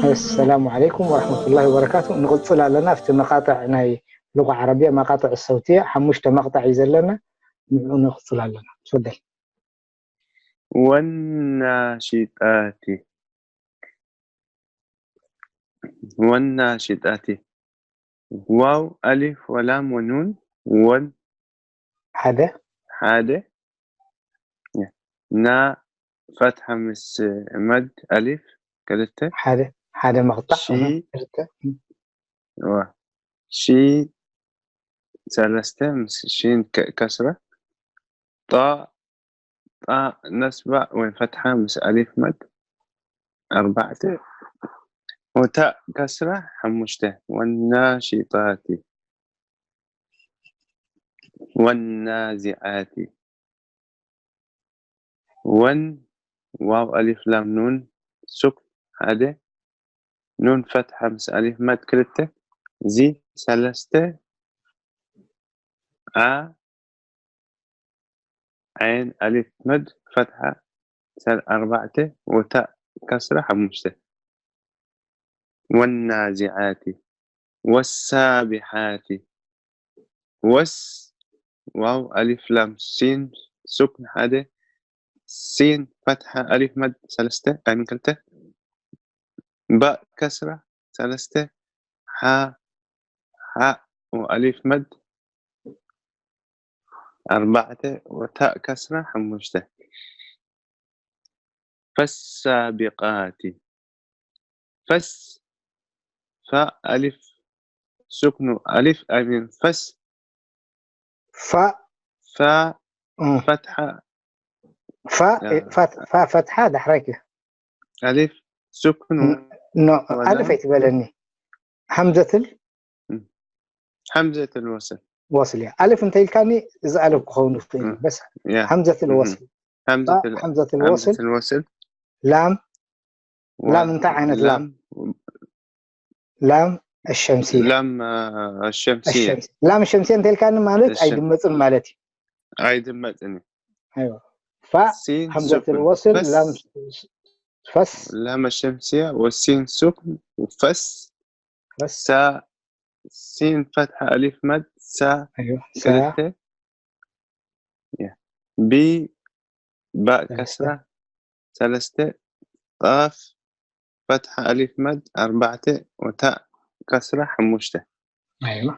السلام عليكم ورحمة الله وبركاته. نقصل لنا في مقاطع ناي لغة عربية، مقاطع الصوتية، حموشت مقطع يزلنا، نقصل لنا. تفضل. والناشطات. والناشطات. واو، ألف، ولام، ونون. ون. حدا. حدا. نا فتحة مس مد ألف. كلتة. حدا. حدا مقطع. شي. أها. كلتة. وا. شي. ثلاثة مس شين ك-، كسرة. طا. ጣ ነስባ ወይ ፈትሓ ምስ ኣሊፍ መድ ኣርባዕተ፣ ወታእ ከስራ ሓሙሽተ። ወናሺጣቲ ወናዚዓቲ ወን ዋው ኣሊፍ ላም ኑን ሱክ ሓደ ኑን ፈትሓ ምስ ኣሊፍ መድ ክልተ እዚ ሰለስተ ኣ ዓይን ኣሊፍ መድ ፈትሓ ሰል ኣርባዕተ ወታእ ከስራ ሓሙሽተ። ወናዚዓቲ ወሳቢሓቲ ወስ ዋው ኣሊፍ ላም ሲን ሱክን ሓደ ሲን ፈትሓ ኣሊፍ መድ ሰለስተ ኣይምን ክልተ ባእ ከስራ ሰለስተ ሓ ሓእ ወኣሊፍ መድ ኣርባዕተ ወታእ ከስራ ሓሙሽተ። ፈሳቢቃቲ ፈስ ፋእ ኣሊፍ ሱክኑ ኣሊፍ ኣሚን ፈስ ፋእ ፋእ እም። ፈትሓ ፋእ ያ። ፋት- ፋ ፈትሓ ዳሕራይክ ኣሊፍ ሱክኑ ኖ ወላ? ኣልፍ ኣይትበለኒ ሓምዘትል ሓምዘትል ወስል ወስል እያ። ኣልፍ እንተ ኢልካኒ እዚ ኣልፍ ክኸውን ይኽእል እዩ። እም። በስ ያ። ሓምዘትል እም። ወስል ሓምዘትል ሓምዘትል ወስል ሓምዘትል ወስል ላም ዋ- ላም እንታይ ዓይነት ላም? ላም ላም ኣሸምስያ ላም ኣሸምስያ ኣሸምስያ ላም ኣሸምስያ እንተ ኢልካኒ ማለት ኣሸም- ኣይድመፅን ማለት እዩ። ኣይድመፅን እዩ። ኣይዋ ፋእ ሲን ሓምዘትል ሱክን ወስል ፈስ ላም ፈስ ላም ኣሸምስያ ወሲን ሱክን ፈስ ፈስ ሳ ሲን ፈትሓ ኣሊፍ መድ ሳ ኣይዋ ሳ ክልተ ያ። ቢ ባእ ሰለስተ። ከስራ ሰለስተ ቃፍ ፈትሓ ኣሊፍ መድ ኣርባዕተ ወታእ ከስራ ሓሙሽተ። ኣይዋ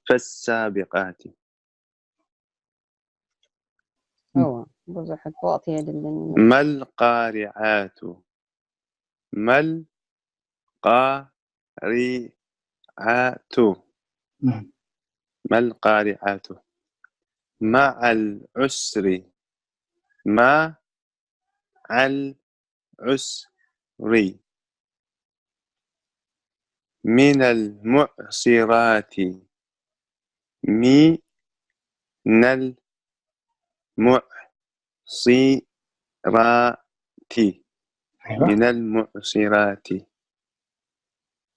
ፈሳቢቃቲ እዋ ብዙሕ ወቕቲ የድልን እዩ። መልቃሪዓቱ መልቃሪዓቱ እም። መልቃሪዓቱ መዓል ዑስሪ መዓል ዑስሪ ሚነል ሙዕሲራቲ ሚነል ሙዕሲራቲ ኣይዋ ሚነል ሙዕሲራቲ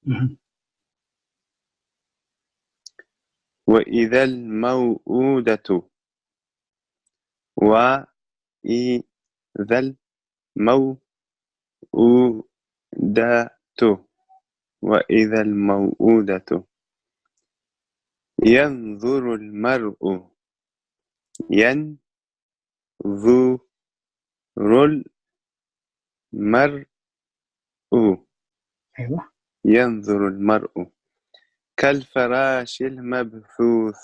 እም። ወኢዘል መውኡደቱ ወኢዘል መውኡደቱ ወኢዘል መውኡደቱ የንዙሩ ልመርኡ የንዙሩ ልመርኡ ኣይዋ ينظر المرء كالفراش المبثوث.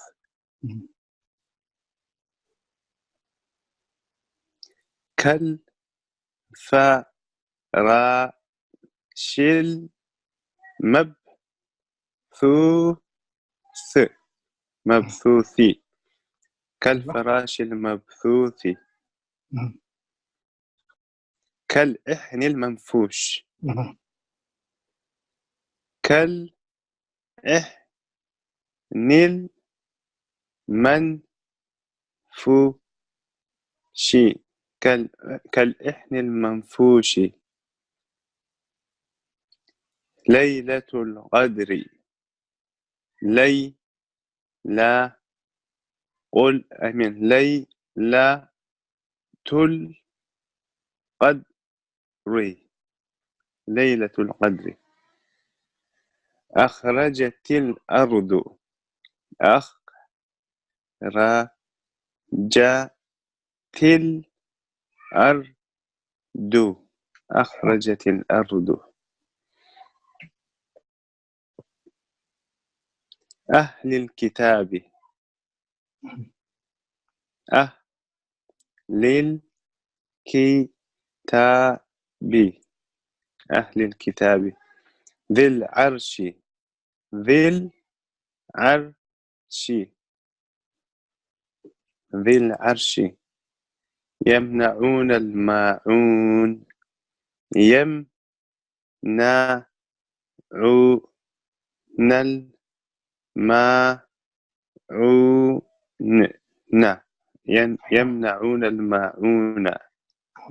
كالفراش المبثوث. مبثوث. كالفراش المبثوث. كالعهن المنفوش. كالعهن المنفوش. كال-، كالعهن المنفوش. ليلة القدر. لي-، لا، قل، I mean، لي-، ليلة القدر، ليلة القدر. أخرجت الأرض، أخرجت الأرض، أخرجت الأرض. أهل الكتاب، أهل الكتاب، أهل الكتاب. ذي العرش، ذي العرش، ذي العرش. يمنعون الماعون، يمنعون الماعون، ين-، يمنعون الماعون.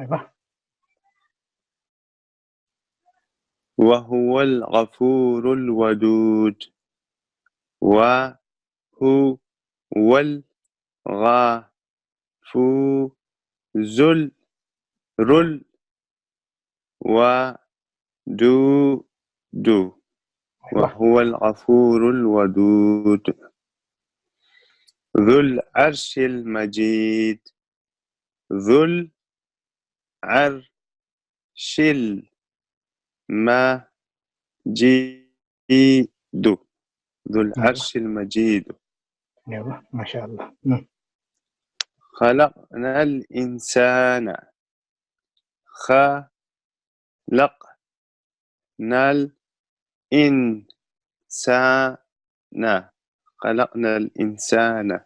أيوة. وهو الغفور الودود، وهو الغفور، ذو ال-، رل، ودود، وهو الغفور الودود. ذو العرش المجيد، ذو العرش المجيد، ذو العرش المجيد. أيوة، ما شاء الله. مم. خلقنا الإنسان، خلقنا الإنسان، خلقنا الإنسان،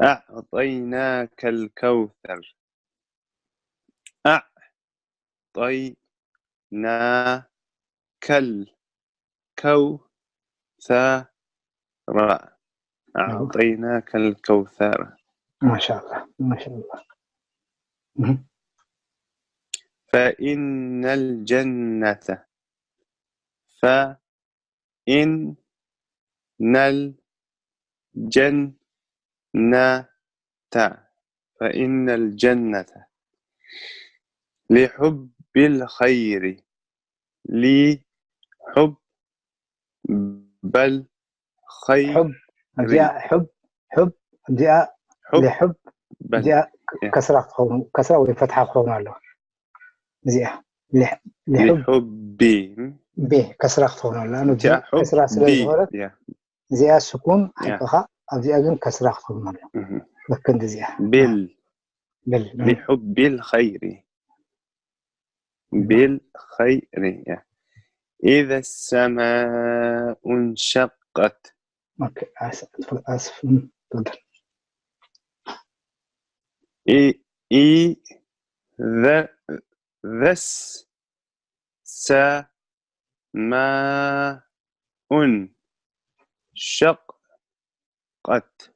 أعطيناك الكوثر، أعطيناك الكوثر، أعطيناك الكوثر. ما شاء الله، ما شاء الله. مم. فإن الجنة، فإن الجنة، فإن الجنة، لحب الخير، لحب الخير. حب، እዚኣ حب، حب، እዚኣ حب لحب، بل. እዚኣ إيه. ከስራ ክትኸውን፣ ከስራ ወይ ፈትሓ ክኸውን ኣለዎ። እዚኣ لح-، لحب لحب ب ከስራ ክትኸውን ኣለዋ። ኣነ እዚኣ حب ከስራ ስለ ب. ዝኾነት إيه. እዚኣ ስኩን إيه. ሓቅኻ ኣብዚኣ ግን ከስራ ክትኸውን ኣለዋ። مهم. ልክን እዚኣ بال بال لحب الخير، بالخير. إذا السماء انشقت. أوكي، آسف، آسف. مم، تفضل. إي إي ذا ذا السماء انشقت.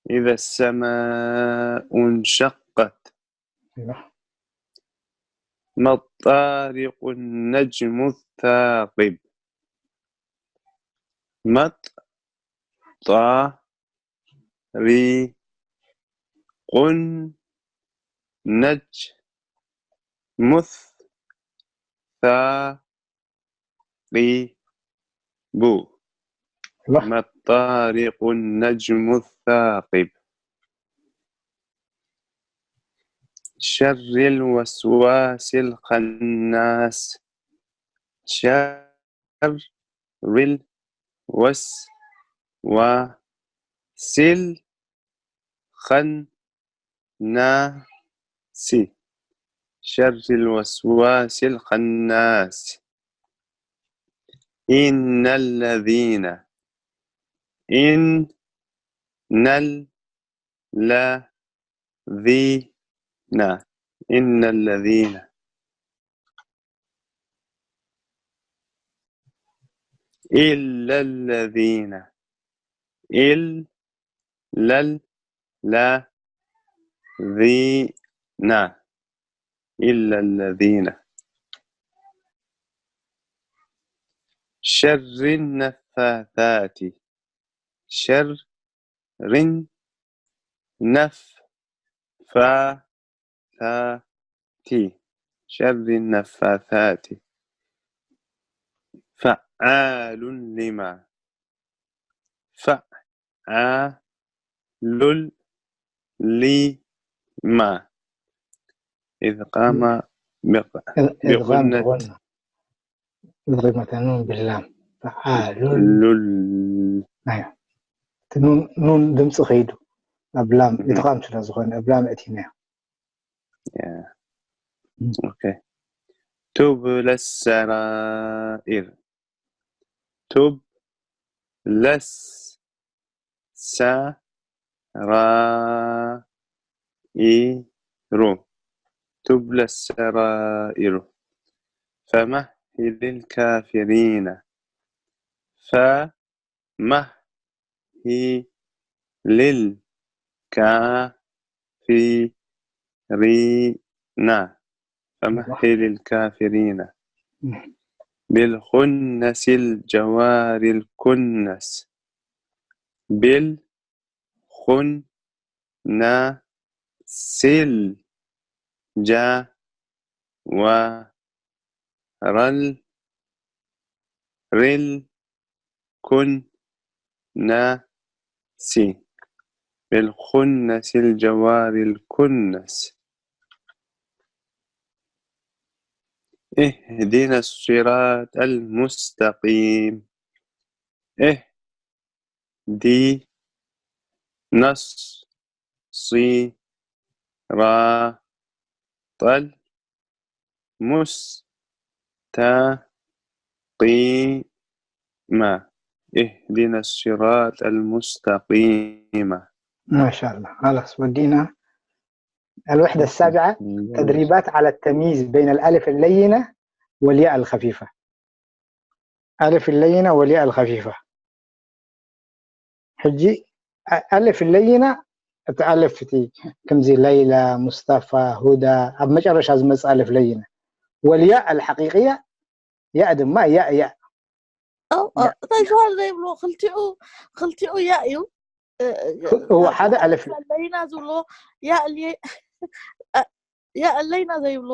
إذا السماء انشقت. أيوة. ما الطارق النجم الثاقب. ما الطارق النجم الثاقب. أيوة. ما الطارق النجم الثاقب. شر الوسواس الخناس. شر الوسواس الخناس. شر الوسواس الخناس. إن الذين، إن الذين، إن الذين، إلا الذين، إلا الذين، إلا الذين. شر النفاثات، شر النفاثات، فا ثا تي شر النفاثات فعال لما فعال لما إذ قام بق- إذ- إدغام بغنة بغنة إدغام ኑን ብላም ፈዓሉን ሉል ኣዮ እቲ ኑን ኑን ድምፂ ከይዱ ኣብ ላም ኢድቃም ስለ ዝኾነ ኣብ ላም እቲናዮ ኦኬ تبلى السرائر تبلى السرائر تبلى السرائر فمهل الكافرين فمهل الكافرين فمهل الكافرين بالخنس الجوار الكنس بالخنس الجوار الكنس بالخنس الجوار الكنس اهدنا الصراط المستقيم اهدنا الصراط المستقيم اهدنا الصراط المستقيم ما شاء الله خلاص ودينا الوحدة السابعة تدريبات على التمييز بين الألف اللينة والياء الخفيفة ألف اللينة والياء الخفيفة ሕጂ አ- ألف اللينة እቲ ألف እቲ ከምዚ ليلى مصطفى هدى ኣብ መጨረሻ ዝመጽእ ألف اللينة والياء الحقيقية ياء ድማ ياء ياء እንታይ ዝበሃል ዘይብሎ ክልቲኡ ክልቲኡ ያእ እዩ እዎ ሓደ ألف ለይና ዝብሎ ያእ ለይና ዘይብሎ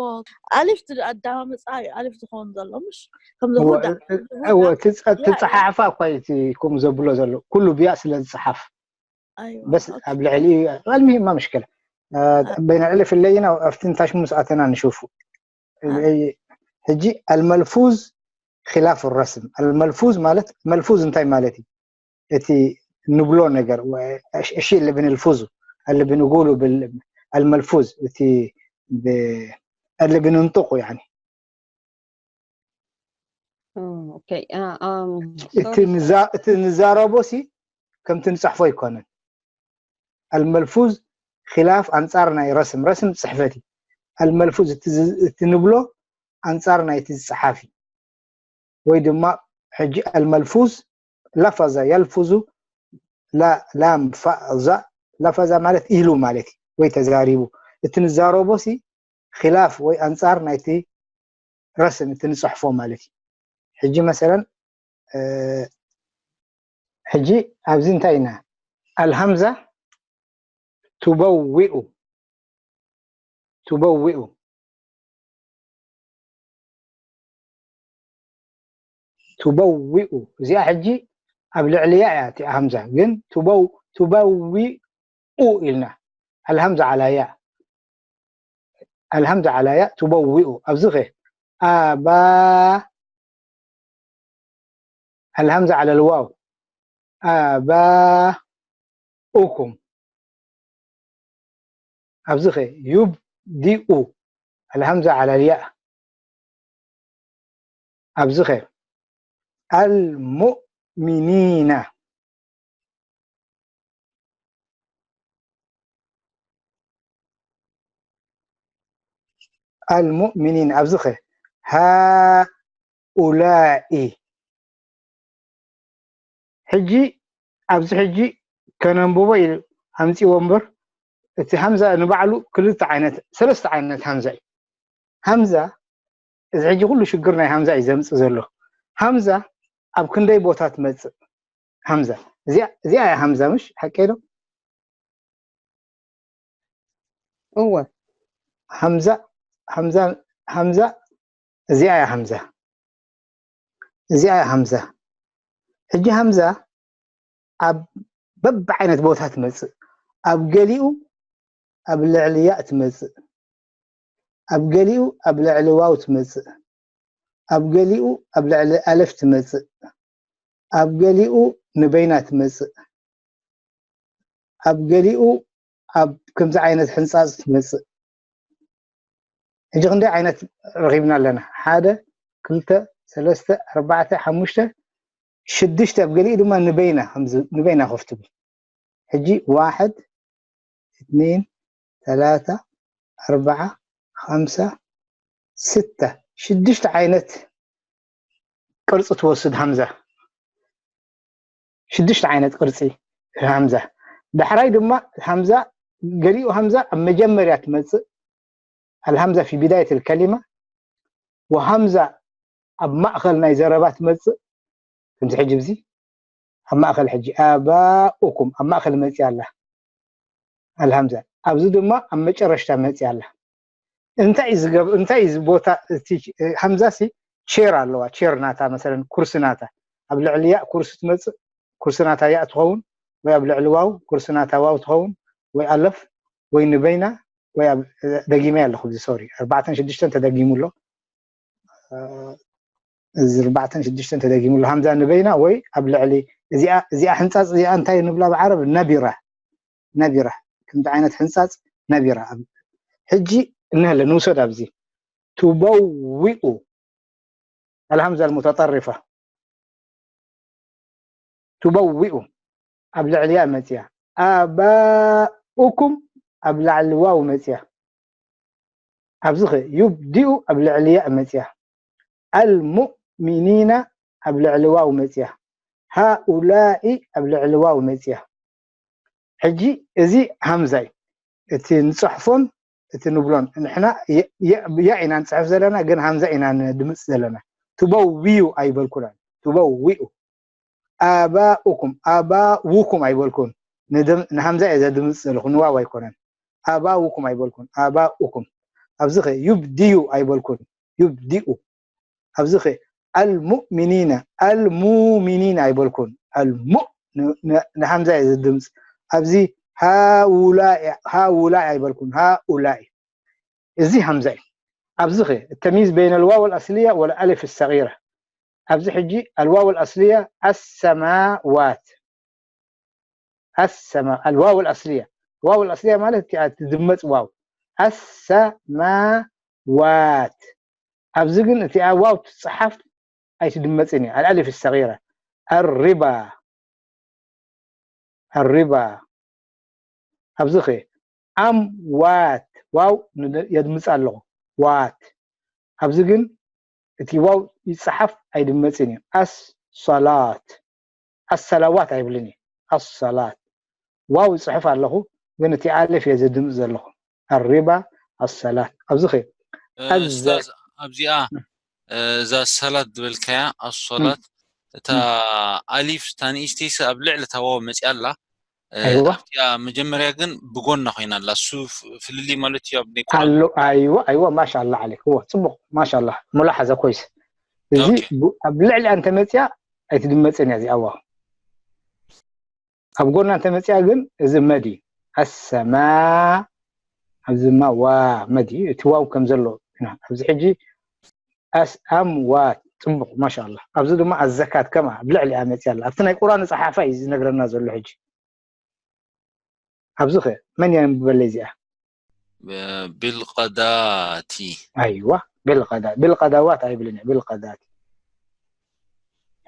ኣሊፍ ኣዳማምፃ እዩ ኣሊፍ ዝኸውን ዘሎ ምሽ ከምዚ እዎ እቲ ፀሓሕፋ እኳ እቲ ከምኡ ዘብሎ ዘሎ ኩሉ ብያእ ስለ ዝፀሓፍ ኣይዋ بس ኣብ ልዕሊ المهم ما مشكلة بين الألف اللينة أفتن تشمس أتنا نشوفه ሕጂ الملفوظ خلاف الرسم الملفوظ ማለት ملفوظ እንታይ ማለት እዩ እቲ ንብሎ ነገር الشيء اللي بنلفظه اللي بنقوله الملفوظ እቲ اللي بننطقه يعني okay እቲ ንዛረቦ ሲ ከምቲ ንፅሕፎ ኣይኮነን الملفوظ خلاف ኣንፃር ናይ رسم رسم ፅሕፈት እዩ الملفوظ እቲ ንብሎ ኣንፃር ናይቲ ዝፀሓፍ እዩ ወይ ድማ ሕጂ الملفوظ لفظ يلفظ لا لام فظ لفظ ማለት ኢሉ ማለት እዩ ወይ ተዛሪቡ እቲ ንዛረቦ ሲ خلاف ወይ ኣንፃር ናይቲ رسم እቲ ንፅሕፎ ማለት እዩ ሕጂ مثلا ሕጂ ኣብዚ እንታይ ኢና الهمزة تبوئ تبوئ تبوئ እዚኣ ሕጂ ኣብ ልዕሊያ እያ እቲኣ همزة ግን تبوئ ኢልና الهمزة على ياء الهمزة على ياء تبوئ ኣብዚ ኸ ኣባ الهمزة على الواو ኣባኡኩም ኣብዚ ኸ يبدئ الهمزة على الياء ኣብዚ ኸ المؤمنين المؤمنين ኣብዚ ኸ هؤلاء ሕጂ ኣብዚ ሕጂ ከነንብቦ ኢሉ ኣምፂዎ እምበር እቲ همزة ንባዕሉ ክልተ ዓይነት ሰለስተ ዓይነት همزة እዩ همزة እዚ ሕጂ ኩሉ ሽግር ናይ همزة እዩ ዘምፅእ ዘሎ همزة ኣብ ክንደይ ቦታ ትመፅእ همزة እዚኣ እዚኣ እያ همزة ምሽ ሓቀይ ዶ እወ። ሃምዛ ሃምዛ ሃምዛ እዚኣ እያ ሃምዛ። እዚኣ እያ ሃምዛ። ሕጂ ሃምዛ ኣብ በብዓይነት ቦታ ትመጽእ። ኣብ ገሊኡ ኣብ ልዕሊ ያእ ትመጽእ። ኣብ ገሊኡ ኣብ ልዕሊ ዋው ትመጽእ። ኣብ ገሊኡ ኣብ ልዕሊ ኣለፍ ትመጽእ። ኣብ ገሊኡ ንበይና ትመጽእ። ኣብ ገሊኡ ኣብ ከምዚ ዓይነት ሕንጻጽ ትመጽእ። ሕጂ ክንደይ ዓይነት ረኺብና ኣለና? ሓደ፣ ክልተ፣ ሰለስተ፣ ኣርባዕተ፣ ሓሙሽተ፣ ሽዱሽተ፣ ኣብ ገሊኡ ድማ ንበይና ከምዚ ንበይና ኮፍ ትብል። ሕጂ ዋሕድ፣ እትኒን፣ ተላታ፣ ኣርባዓ፣ ሓምሳ፣ ስተ፣ ሽዱሽተ ዓይነት ቅርጺ ትወስድ ሃምዛ። ሽዱሽተ ዓይነት ቅርጺ ሃምዛ። ዳሕራይ ድማ ሃምዛ፣ ገሊኡ ሃምዛ ኣብ መጀመርያ ትመጽእ፣ ኣልሃምዛ ፊ ቢዳየት ልከሊማ፣ ወሃምዛ ኣብ ማእኸል ናይ ዘረባ ትመጽእ። ከምዚ ሕጂ ብዚ ኣብ ማእኸል ሕጂ ኣባኡኩም ኣብ ማእኸል መጽያ ኣላ ኣልሃምዛ። ኣብዚ ድማ ኣብ መጨረሽታ መጽያ ኣላ። እንታይ እዩ ዝገብ እንታይ እዩ እዚ ቦታ እቲ ሃምዛ ሲ ቼር ኣለዋ። ቼር ናታ መሰለን ኩርሲ ናታ ኣብ ልዕሊ ያእ ኩርሲ ትመጽእ። ኩርሲ ናታ ያእ ትኸውን ወይ ኣብ ልዕሊ ዋው ኩርሲ ናታ ዋው ትኸውን ወይ ኣለፍ ወይ ንበይና ወይ ኣብ ደጊመ ኣለኹ እዚ ሶሪ ኣርባዕተን ሽዱሽተን ተደጊሙ ኣሎ። እዚ ኣርባዕተን ሽዱሽተን ተደጊሙ ኣሎ ሃምዛ ንበይና ወይ ኣብ ልዕሊ እዚኣ እዚኣ ሕንጻጽ እዚኣ እንታይ ንብላ ብዓረብ ነቢራ ነቢራ ከምዚ ዓይነት ሕንጻጽ ነቢራ ሕጂ እንህለ ንውሰድ ኣብዚ ትበዊኡ ኣልሃምዛ ልሙተጠርፋ ትበዊኡ ኣብ ልዕሊያ መጽያ ኣባኡኩም ኣብ ላዕሊ ዋው መጽያ ኣብዚ ኸ ዩብዲኡ ኣብ ልዕሊያ መጽያ ኣልሙእሚኒና ኣብ ልዕሊ ዋው መጽያ ሃኡላኢ ኣብ ልዕሊ ዋው መጽያ ሕጂ እዚ ሃምዛ እዩ እቲ ንጽሕፎን እቲ ንብሎን ንሕና ያ ኢና ንጽሕፍ ዘለና ግን ሃምዛ ኢና ንድምጽ ዘለና ትበዊኡ ኣይበልኩን ትበዊኡ ኣባኡኩም ኣባውኩም ኣይበልኩን ንሃምዛ እየ ዘድምጽ ዘለኹ ንዋው ኣይኮነን ኣባውኩም ኣይበልኩን ኣባኡኩም ኣብዚ ኸ ዩብድዩ ኣይበልኩን ዩብድኡ ኣብዚ ኸ ኣልሙእሚኒነ ኣልሙሚኒን ኣይበልኩን ኣልሙእ ንሃምዛ እየ ዘድምጽ ኣብዚ ሃውላኢ ኣይበልኩን ሃኡላኢ እዚ ሃምዛ እዩ ኣብዚ ኸ التمييز بين الواو الأصلية والألف الصغيرة ኣብዚ ሕጂ الواو الأصلية السماوات السماء الواو الأصلية واو الأصلية ማለት እቲኣ ትድመጽ ዋው السماوات ኣብዚ ግን እቲኣ ዋው ትጽሓፍ ኣይትድመጽን እያ الألف الصغيرة الربا الربا ኣብዚ ኸ ኣም ዋት ዋው የድምጽ ኣለኹ ዋት ኣብዚ ግን እቲ ዋው ይጽሓፍ ኣይድመጽን እዩ ኣስ ሰላት ኣሰላዋት ኣይብልን እዩ ኣሰላት ዋው ይጽሕፍ ኣለኹ ግን እቲ ኣለፍ እየ ዘድምጽ ዘለኹ ኣሪባ ኣሰላት ኣብዚ ኸ ኣብዚኣ እዛ ሰላት ዝበልካያ ኣሶላት እታ ኣሊፍ እታ ንእሽተይሲ ኣብ ልዕሊ እታ ዋው መፅያ ኣላ ኣብቲኣ መጀመርያ ግን ብጎና ኮይና ኣላ እሱ ፍልልይ ማለት እዩ ኣብ ናይ ቁርኣን ኣሎ ኣይወ ኣይወ ማሻላ ዓለይክ እወ ፅቡቅ ማሻላ ሙላሓዘ ኮይስ እዚ ኣብ ልዕሊኣ እንተመፅያ ኣይትድመፅን እያ እዚኣ ዋው ኣብ ጎና እንተመፅያ ግን እዚ መድ እዩ ኣሰማ ኣብዚ ድማ ዋ መድ እዩ እቲ ዋው ከም ዘሎ ኢና ኣብዚ ሕጂ ኣስ ኣም ዋ ፅቡቅ ማሻላ ኣብዚ ድማ ኣዘካት ከማ ኣብ ልዕሊኣ መፅያ ኣላ ኣብቲ ናይ ቁርኣን ፀሓፋ እዩ ዝነግረና ዘሎ ሕጂ ኣብዚ ኸ መን እያ ንብበለይ እዚኣ ቢልቀዳቲ ኣይዋ ቢልቀዳ ቢልቀዳዋት ኣይብልን ቢልቀዳቲ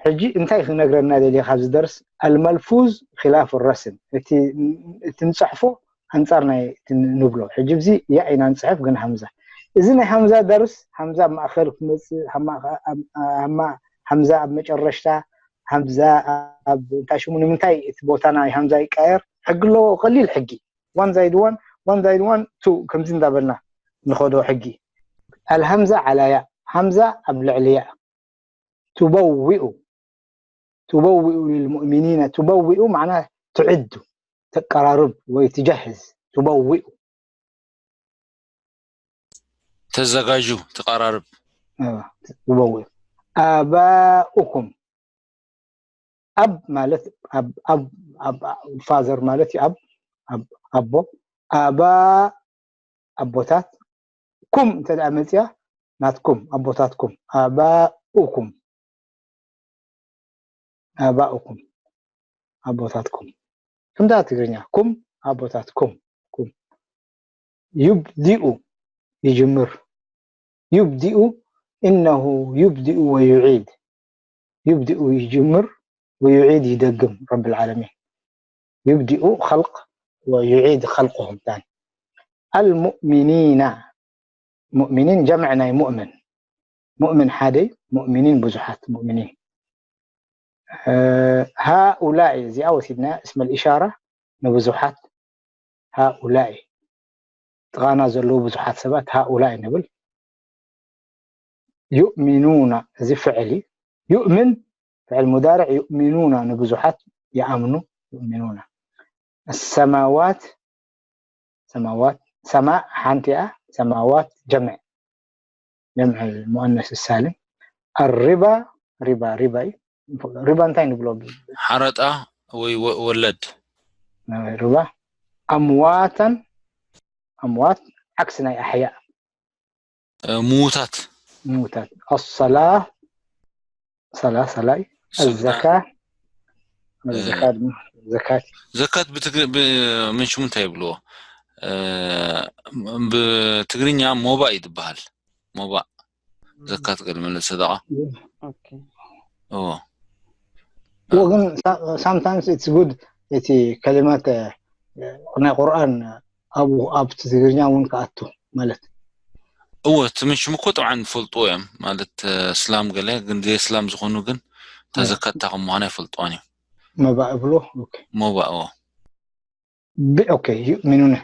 ሕጂ እንታይ ክነግረና ደልየ ካብዚ ደርስ ኣልመልፉዝ ኪላፍ ረስም እቲ ንፅሕፎ ኣንፃር ናይ ንብሎ ሕጂ እዚ ያ ኢና ንፅሕፍ ግን ሃምዛ እዚ ናይ ሃምዛ ደርስ ሃምዛ ኣብ ማእኸል ክመፅእ ሃምዛ ኣብ መጨረሽታ ሃምዛ ኣብ እንታይ ሽሙ ንምንታይ እቲ ቦታ ናይ ሃምዛ ይቀየር ሕጊ ኣለዎ ቀሊል ሕጊ ዋን ዛይድ ዋን ዋን ዛይድ ዋን ቱ ከምዚ እንዳበልና ንኸዶ ሕጊ ኣልሃምዛ ዓላያ ሃምዛ ኣብ ልዕሊያ ትበዊኡ ትበዊኡ ልልሙእሚኒነ ትበዊኡ ማዕና ትዕዱ ተቀራርብ ወይ ትጀህዝ ትበዊኡ ተዘጋጁ፣ ተቐራርብ። እዋ፣ ዝበው ኣባኡኩም። ኣብ ማለት ኣብ ኣብ ኣብ ፋዘር ማለት እዩ። ኣብ ኣብ ኣቦ። ኣባ ኣቦታት። ኩም እንተ ደኣ መጽያ ናትኩም ኣቦታትኩም። ኣባኡኩም። ኣባኡኩም ኣቦታትኩም። ከምታ ትግርኛ ኩም ኣቦታትኩም። ኩም። ዩብዲኡ ይጅምር። ዩብዲኡ እነሁ ዩብዲኡ ወዩዒድ። ዩብዲኡ ይጅምር ወዩዒድ ይደግም ረብል ዓለሚን። ዩብዲኡ ኸልቅ ወዩዒድ ኸልቅሁም ታኒ። ኣልሙእሚኒና ሙእሚኒን ጀምዕ ናይ ሙእምን። ሙእምን ሓደ እዩ፣ ሙእሚኒን ብዙሓት ሙእሚኒን። ሃኡላኢ እዚኣ ወሲድና እስመል ኢሻራ ንብዙሓት ሃኡላኢ ጥቓና ዘለዉ ብዙሓት ሰባት ሃኡላኢ ንብል። ዩእሚኑና እዚ ፍዕል እዩ። ዩእምን ፍዕል ሙዳርዕ ዩእሚኑና ንብዙሓት ይኣምኑ ዩእሚኑና። ሰማዋት ሰማዋት ሰማእ ሓንቲ እያ። ሰማዋት ጀምዕ ጀምዕ ሙአነስ ሳልም። ኣሪባ ሪባ ሪባ እዩ። ሪባ እንታይ ንብሎ? ሓረጣ ወይ ወ- ወለድ። ሪባ ኣምዋተን ኣምዋት ዓክሲ ናይ ኣሕያ እ፣ ምዉታት። ምዉታት ኣሰላ ሰላ ሰላይ ሰግዳ። ኣዘካ ኣዘካ ድማ ዘካት ዘካት ብትግሪ ብ- ምን ሽሙ እንታይ ይብልዎ? እ፣ ብትግርኛ ሞባእ እዩ ዝበሃል። ሞባእ ዘካት ቅድሚ ሰደቃ። ኦኬ። እዎ። እዎ ግን sometimes it's good እቲ ከሊማት ናይ ቁርኣን ኣብኡ ኣብቲ ትግርኛ እውን ክኣቱ ማለት እዎ እቲ ምን ሽሙ እኮ ጥዑዓን ይፈልጥዎ እዮም ማለት እ፣ እስላም ገለ ግን ዘይ እስላም ዝኾኑ ግን እታ እዎ። ዘካት እታ ከም ምዃና ይፈልጥዋን እዮም። መባእ ብሎ ሞባእ እዎ። ኦኬ ዩእሚኑነ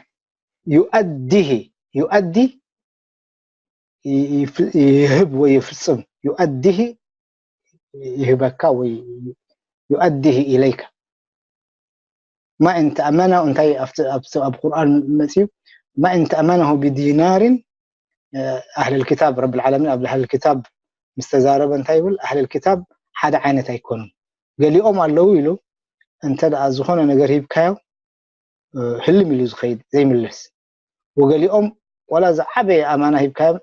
ዩኣዲሂ ዩኣዲ ይህብ ወይ ይፍጽም ዩኣዲሂ ይህበካ ወይ ዩኣዲሂ ኢለይካ ማ እንተኣመነ እንታይ ኣብ ቁርኣን መፅዩ ማ እንተኣመነሁ ብዲናርን ኣህል ክታብ ረብ ዓለሚን ኣብ ኣህል ክታብ ምስተዛረበ እንታይ ይብል ኣህል ክታብ ሓደ ዓይነት ኣይኮኑን ገሊኦም ኣለዉ ኢሉ እንተ ዝኾነ ነገር ሂብካዮ ህልም ኢሉ ዝኸይድ ዘይምለስ ወገሊኦም ዋላ ዝዓበየ ኣማና ሂብካዮም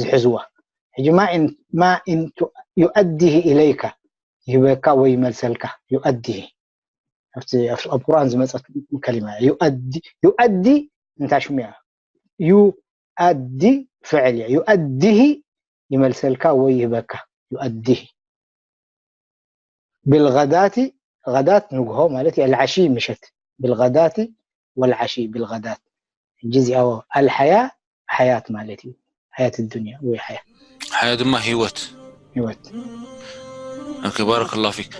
ዝሕዝዋ ሕጂ ማ ዩኣዲህ ኢለይካ ይህበካ ወይ ይመልሰልካ ዩኣዲህ ኣብ ቁርኣን ዝመፀት ከሊማ ዩኣዲ እንታይ ሽሙ እያ ዩኣዲ ፍዕል እያ ዩኣዲህ ይመልሰልካ ወይ ይህበካ ዩኣዲህ ብልغዳቲ غዳት ንግሆ ማለት እዩ العشي ምሸት ብልغዳቲ والعشي ብልغዳት ሕጂ እዚኣ ኣልሓያ ሓያት ማለት እዩ ሓያት ዱንያ ወይ ሓያ ሓያ ድማ ህይወት ህይወት ኦኬ ባረከላሁ ፊክ